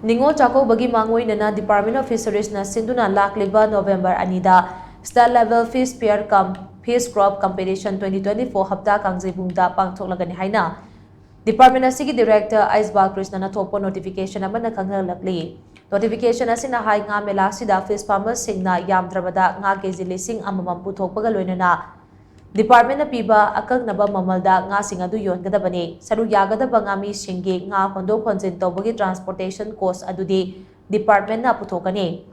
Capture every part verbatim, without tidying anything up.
ꯅꯤꯉꯣꯜ ꯆꯥꯛꯀꯧꯕꯒꯤ ꯃꯥꯡꯑꯣꯏꯅꯅ Department of Fisheries ꯅ ꯁꯤꯟꯗꯨꯅ ꯂꯥꯛꯂꯤꯕ November ꯑꯅꯤꯗ State Level Fish Fair cum Fish Crop Competition twenty twenty four ꯍꯞꯇꯥ ꯀꯥꯡꯖꯩꯕꯨꯡꯗ ꯄꯥꯡꯊꯣꯛꯂꯒꯅꯤ ꯍꯥꯏꯅ Department ꯑꯁꯤꯒꯤ Director ꯑꯩꯆ ꯕꯥꯂꯀ꯭ꯔꯤꯁꯅꯅ ꯊꯣꯛꯄ notification ꯑꯃꯅ ꯈꯪꯍꯜꯂꯛꯂꯤ꯫ Notification ꯑꯁꯤꯅ ꯍꯥꯏ, ꯉꯥ ꯃꯦꯂꯥ ꯑꯁꯤꯗ fish farmer ꯁꯤꯡꯅ ꯌꯥꯝꯗ꯭ꯔꯕꯗ ꯉꯥ ꯀꯦꯖꯤ ꯂꯤꯁꯤꯡ ꯑꯃꯃꯝ ꯄꯨꯊꯣꯛꯄꯒ ꯂꯣꯏꯅꯅ Department ꯅ ꯄꯤꯕ ꯑꯀꯛꯅꯕ ꯃꯃꯜꯗ ꯉꯥꯁꯤꯡ ꯑꯗꯨ ꯌꯣꯟꯒꯗꯕꯅꯤ꯫ ꯁꯔꯨꯛ ꯌꯥꯒꯗꯕ ꯉꯥꯃꯤꯁꯤꯡꯒꯤ ꯉꯥ ꯍꯣꯟꯗꯣꯛ ꯍꯣꯟꯖꯤꯟ ꯇꯧꯕꯒꯤ transportation cost ꯑꯗꯨꯗꯤ Department ꯅ ꯄꯨꯊꯣꯛꯀꯅꯤ꯫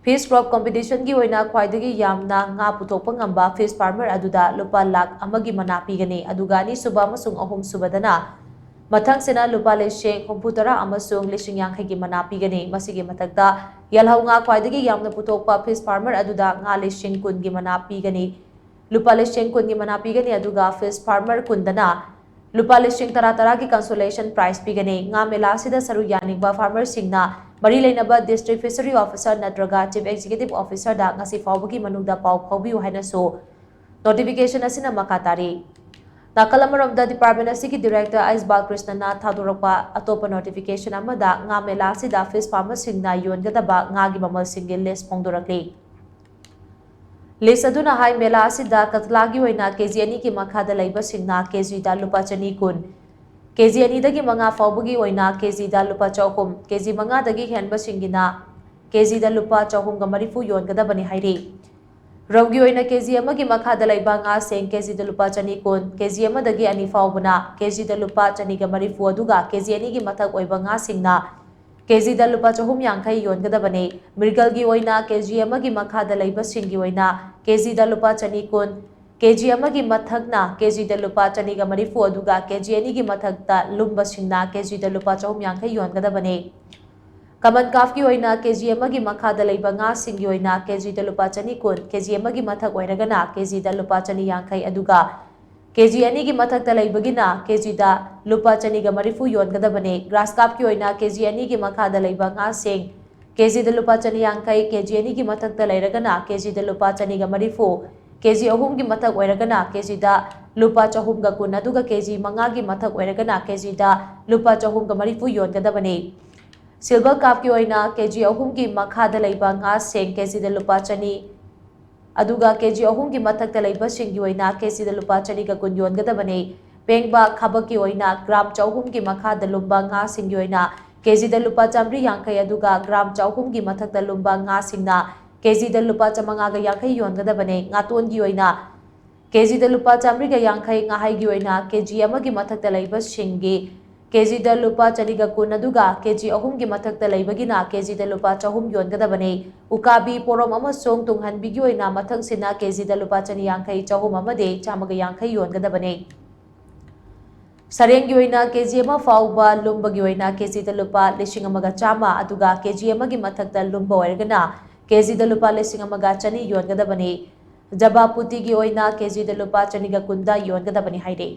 Fish Crop Competition ꯒꯤ ꯑꯣꯏꯅ ꯈ꯭ꯋꯥꯏꯗꯒꯤ ꯌꯥꯝꯅ ꯉꯥ ꯄꯨꯊꯣꯛꯄ ꯉꯝꯕ fish farmer ꯑꯗꯨꯗ ꯂꯨꯄꯥ ꯂꯥꯈ ꯑꯃꯒꯤ ꯃꯅꯥ ꯄꯤꯒꯅꯤ, ꯑꯗꯨꯒ ꯑꯅꯤꯁꯨꯕ ꯑꯃꯁꯨꯡ ꯑꯍꯨꯝꯁꯨꯕꯗꯅ ꯃꯊꯪꯁꯤꯅ ꯂꯨꯄꯥ ꯂꯤꯁꯤꯡ ꯍꯨꯝꯐꯨ ꯇꯔꯥ ꯑꯃꯁꯨꯡ ꯂꯤꯁꯤꯡ ꯌꯥꯡꯈꯩꯒꯤ ꯃꯅꯥ ꯄꯤꯒꯅꯤ꯫ ꯃꯁꯤꯒꯤ ꯃꯊꯛꯇ ꯌꯦꯜꯍꯧ ꯉꯥ ꯈ꯭ꯋꯥꯏꯗꯒꯤ ꯌꯥꯝꯅ ꯄꯨꯊꯣꯛꯄ fish farmer ꯑꯗꯨꯗ ꯉꯥ ꯂꯤꯁꯤꯡ ꯀꯨꯟꯒꯤ ꯃꯅꯥ ꯄꯤꯒꯅꯤ꯫ ꯂꯨꯄꯥ ꯂꯤꯁꯤꯡ ꯀꯨꯟꯒꯤ ꯃꯅꯥ ꯄꯤꯒꯅꯤ, ꯑꯗꯨꯒ fish farmer ꯀꯨꯟꯗꯅ ꯂꯨꯄꯥ ꯂꯤꯁꯤꯡ ꯇꯔꯥ ꯇꯔꯥꯒꯤ consolation prize ꯄꯤꯒꯅꯤ꯫ ꯉꯥ ꯃꯦꯂꯥ ꯑꯁꯤꯗ ꯁꯔꯨꯛ ꯌꯥꯅꯤꯡꯕ farmer ꯁꯤꯡꯅ ꯃꯔꯤ ꯂꯩꯅꯕ District Fishery Officer ꯅꯠꯇ꯭ꯔꯒ Chief Executive Officer ꯗ ꯉꯁꯤ ꯐꯥꯎꯕꯒꯤ ꯃꯅꯨꯡꯗ ꯄꯥꯎ ꯐꯥꯎꯕꯤꯌꯨ ꯍꯥꯏꯅꯁꯨ notification ꯑꯁꯤꯅ ꯃꯈꯥ ꯇꯥꯔꯤ꯫ ꯅꯥꯀꯜ ꯑꯃꯔꯣꯝꯗ, Department ꯑꯁꯤꯒꯤ Director ꯑꯩꯆ ꯕꯥꯂꯀ꯭ꯔꯤꯁꯅꯅ ꯊꯥꯗꯣꯔꯛꯄ ꯑꯇꯣꯞꯄ notification ꯑꯃꯗ ꯉꯥ ꯃꯦꯂꯥ ꯑꯁꯤꯗ fish farmer ꯁꯤꯡꯅ ꯌꯣꯟꯒꯗꯕ ꯉꯥꯒꯤ ꯃꯃꯜꯁꯤꯡꯒꯤ list ꯐꯣꯡꯗꯣꯔꯛꯂꯤ꯫ List ꯑꯗꯨꯅ ꯍꯥꯏ, ꯃꯦꯂꯥ ꯑꯁꯤꯗ ꯀꯇꯂꯥꯒꯤ ꯑꯣꯏꯅ ꯀꯦꯖꯤ ꯑꯅꯤꯒꯤ ꯃꯈꯥꯗ ꯂꯩꯕꯁꯤꯡꯅ ꯀꯦꯖꯤꯗ ꯂꯨꯄꯥ ꯆꯅꯤ ꯀꯨꯟ, ꯀꯦꯖꯤ ꯑꯅꯤꯗꯒꯤ ꯃꯉꯥ ꯐꯥꯎꯕꯒꯤ ꯑꯣꯏꯅ ꯀꯦꯖꯤꯗ ꯂꯨꯄꯥ ꯆꯍꯨꯝ, ꯀꯦꯖꯤ ꯃꯉꯥꯗꯒꯤ ꯍꯦꯟꯕꯁꯤꯡꯒꯤꯅ ꯀꯦꯖꯤꯗ ꯂꯨꯄꯥ ꯆꯍꯨꯝꯒ ꯃꯔꯤꯐꯨ ꯌꯣꯟꯒꯗꯕꯅꯤ ꯍꯥꯏꯔꯤ꯫ ꯔꯧꯒꯤ ꯑꯣꯏꯅ ꯀꯦꯖꯤ ꯑꯃꯒꯤ ꯃꯈꯥꯗ ꯂꯩꯕ ꯉꯥꯁꯤꯡ ꯀꯦꯖꯤꯗ ꯂꯨꯄꯥ ꯆꯅꯤ ꯀꯨꯟ, ꯀꯦꯖꯤ ꯑꯃꯗꯒꯤ ꯑꯅꯤ ꯐꯥꯎꯕꯅ ꯀꯦꯖꯤꯗ ꯂꯨꯄꯥ ꯆꯅꯤꯒ ꯃꯔꯤꯐꯨ, ꯑꯗꯨꯒ ꯀꯦꯖꯤ ꯑꯅꯤꯒꯤ ꯃꯊꯛ ꯑꯣꯏꯕ ꯉꯥꯁꯤꯡꯅ ꯀꯦꯖꯤꯗ ꯂꯨꯄꯥ ꯆꯍꯨꯝ ꯌꯥꯡꯈꯩ ꯌꯣꯟꯒꯗꯕꯅꯤ꯫ ꯃ꯭ꯔꯤꯒꯜꯒꯤ ꯑꯣꯏꯅ ꯀꯦꯖꯤ ꯑꯃꯒꯤ ꯃꯈꯥꯗ ꯂꯩꯕꯁꯤꯡꯒꯤ ꯑꯣꯏꯅ ꯀꯦꯖꯤꯗ ꯂꯨꯄꯥ ꯆꯅꯤ ꯀꯨꯟ, ꯀꯦꯖꯤ ꯑꯃꯒꯤ ꯃꯊꯛꯅ ꯀꯦꯖꯤꯗ ꯂꯨꯄꯥ ꯆꯅꯤꯒ ꯃꯔꯤꯐꯨ, ꯑꯗꯨꯒ ꯀꯦꯖꯤ ꯑꯅꯤꯒꯤ ꯃꯊꯛꯇ ꯂꯨꯝꯕꯁꯤꯡꯅ ꯀꯦꯖꯤꯗ ꯂꯨꯄꯥ ꯆꯍꯨꯝ ꯌꯥꯡꯈꯩ ꯌꯣꯟꯒꯗꯕꯅꯤ꯫ ꯀꯃꯟ ꯀꯥꯔꯞꯀꯤ ꯑꯣꯏꯅ ꯀꯦꯖꯤ ꯑꯃꯒꯤ ꯃꯈꯥꯗ ꯂꯩꯕ ꯉꯥꯁꯤꯡꯒꯤ ꯑꯣꯏꯅ ꯀꯦꯖꯤꯗ ꯂꯨꯄꯥ ꯆꯅꯤ ꯀꯨꯟ, ꯀꯦꯖꯤ ꯑꯃꯒꯤ ꯃꯊꯛ ꯑꯣꯏꯔꯒꯅ ꯀꯦꯖꯤꯗ ꯂꯨꯄꯥ ꯆꯅꯤ ꯌꯥꯡꯈꯩ, ꯑꯗꯨꯒ ꯀꯦꯖꯤ ꯑꯅꯤꯒꯤ ꯃꯊꯛꯇ ꯂꯩꯕꯒꯤꯅ ꯀꯦꯖꯤꯗ ꯂꯨꯄꯥ ꯆꯅꯤꯒ ꯃꯔꯤꯐꯨ ꯌꯣꯟꯒꯗꯕꯅꯤ꯫ ꯒ꯭ꯔꯥꯁ ꯀꯥꯔꯞꯀꯤ ꯑꯣꯏꯅ ꯀꯦꯖꯤ ꯑꯅꯤꯒꯤ ꯃꯈꯥꯗ ꯂꯩꯕ ꯉꯥꯁꯤꯡ ꯀꯦꯖꯤꯗ ꯂꯨꯄꯥ ꯆꯅꯤ ꯌꯥꯡꯈꯩ, ꯀꯦꯖꯤ ꯑꯅꯤꯒꯤ ꯃꯊꯛꯇ ꯂꯩꯔꯒꯅ ꯀꯦꯖꯤꯗ ꯂꯨꯄꯥ ꯆꯅꯤꯒ ꯃꯔꯤꯐꯨ, ꯀꯦꯖꯤ ꯑꯍꯨꯝꯒꯤ ꯃꯊꯛ ꯑꯣꯏꯔꯒꯅ ꯀꯦꯖꯤꯗ ꯂꯨꯄꯥ ꯆꯍꯨꯝꯒ ꯀꯨꯟ, ꯑꯗꯨꯒ ꯀꯦꯖꯤ ꯃꯉꯥꯒꯤ ꯃꯊꯛ ꯑꯣꯏꯔꯒꯅ ꯀꯦꯖꯤꯗ ꯂꯨꯄꯥ ꯆꯍꯨꯝꯒ ꯃꯔꯤꯐꯨ ꯌꯣꯟꯒꯗꯕꯅꯤ꯫ Silver carp ꯀꯤ ꯑꯣꯏꯅ ꯀꯦ ꯖꯤ ꯑꯍꯨꯝꯒꯤ ꯃꯈꯥꯗ ꯂꯩꯕ ꯉꯥꯁꯤꯡ ꯀꯦ ꯖꯤꯗ ꯂꯨꯄꯥ ꯆꯅꯤ, ꯑꯗꯨꯒ ꯀꯦ ꯖꯤ ꯑꯍꯨꯝꯒꯤ ꯃꯊꯛꯇ ꯂꯩꯕꯁꯤꯡꯒꯤ ꯑꯣꯏꯅ ꯀꯦ ꯖꯤꯗ ꯂꯨꯄꯥ ꯆꯅꯤꯒ ꯀꯨꯟ ꯌꯣꯟꯒꯗꯕꯅꯤ꯫ ꯄꯦꯡꯕ ꯈꯥꯕꯛꯀꯤ ꯑꯣꯏꯅ ꯒ꯭ꯔꯥꯝ ꯆꯍꯨꯝꯒꯤ ꯃꯈꯥꯗ ꯂꯨꯝꯕ ꯉꯥꯁꯤꯡꯒꯤ ꯑꯣꯏꯅ ꯀꯦ ꯖꯤꯗ ꯂꯨꯄꯥ ꯆꯥꯃꯔꯤ ꯌꯥꯡꯈꯩ, ꯑꯗꯨꯒ ꯒ꯭ꯔꯥꯝ ꯆꯍꯨꯝꯒꯤ ꯃꯊꯛꯇ ꯂꯨꯝꯕ ꯉꯥꯁꯤꯡꯅ ꯀꯦ ꯖꯤꯗ ꯂꯨꯄꯥ ꯆꯥꯃꯉꯥꯒ ꯌꯥꯡꯈꯩ ꯌꯣꯟꯒꯗꯕꯅꯤ꯫ ꯉꯥꯇꯣꯟꯒꯤ ꯑꯣꯏꯅ ꯀꯦ ꯖꯤꯗ ꯂꯨꯄꯥ ꯆꯥꯃꯔꯤꯒ ꯌꯥꯡꯈꯩ, ꯉꯥꯍꯩꯒꯤ ꯑꯣꯏꯅ ꯀꯦ ꯖꯤ ꯑꯃꯒꯤ ꯃꯊꯛꯇ ꯂꯩꯕꯁꯤꯡꯒꯤ ꯀꯦ ꯖꯤꯗ ꯂꯨꯄꯥ ꯆꯅꯤꯒ ꯀꯨꯟ, ꯑꯗꯨꯒ ꯀꯦ ꯖꯤ ꯑꯍꯨꯝꯒꯤ ꯃꯊꯛꯇ ꯂꯩꯕꯒꯤꯅ ꯀꯦ ꯖꯤꯗ ꯂꯨꯄꯥ ꯆꯍꯨꯝ ꯌꯣꯟꯒꯗꯕꯅꯤ꯫ ꯎꯀꯥꯕꯤ, ꯄꯣꯔꯣꯝ ꯑꯃꯁꯨꯡ ꯇꯨꯡꯍꯟꯕꯤꯒꯤ ꯑꯣꯏꯅ ꯃꯊꯪꯁꯤꯠꯅ ꯀꯦ ꯖꯤꯗ ꯂꯨꯄꯥ ꯆꯅꯤ ꯌꯥꯡꯈꯩ, ꯆꯍꯨꯝ ꯑꯃꯗꯤ ꯆꯥꯝꯃꯒ ꯌꯥꯡꯈꯩ ꯌꯣꯟꯒꯗꯕꯅꯤ꯫ ꯁꯔꯦꯡꯒꯤ ꯑꯣꯏꯅ ꯀꯦ ꯖꯤ ꯑꯃ ꯐꯥꯎꯕ ꯂꯨꯝꯕꯒꯤ ꯑꯣꯏꯅ ꯀꯦ ꯖꯤꯗ ꯂꯨꯄꯥ ꯂꯤꯁꯤꯡ ꯑꯃꯒ ꯆꯥꯝꯃ, ꯑꯗꯨꯒ ꯀꯦ ꯖꯤ ꯑꯃꯒꯤ ꯃꯊꯛꯇ ꯂꯨꯝꯕ ꯑꯣꯏꯔꯒꯅ ꯀꯦ ꯖꯤꯗ ꯂꯨꯄꯥ ꯂꯤꯁꯤꯡ ꯑꯃꯒ ꯆꯅꯤ ꯌꯣꯟꯒꯗꯕꯅꯤ꯫ ꯖꯕꯥꯄꯨꯇꯤꯒꯤ ꯑꯣꯏꯅ ꯀꯦ ꯖꯤꯗ ꯂꯨꯄꯥ ꯆꯅꯤꯒ ꯀꯨꯟꯗ ꯌꯣꯟꯒꯗꯕꯅꯤ ꯍꯥꯏꯔꯤ꯫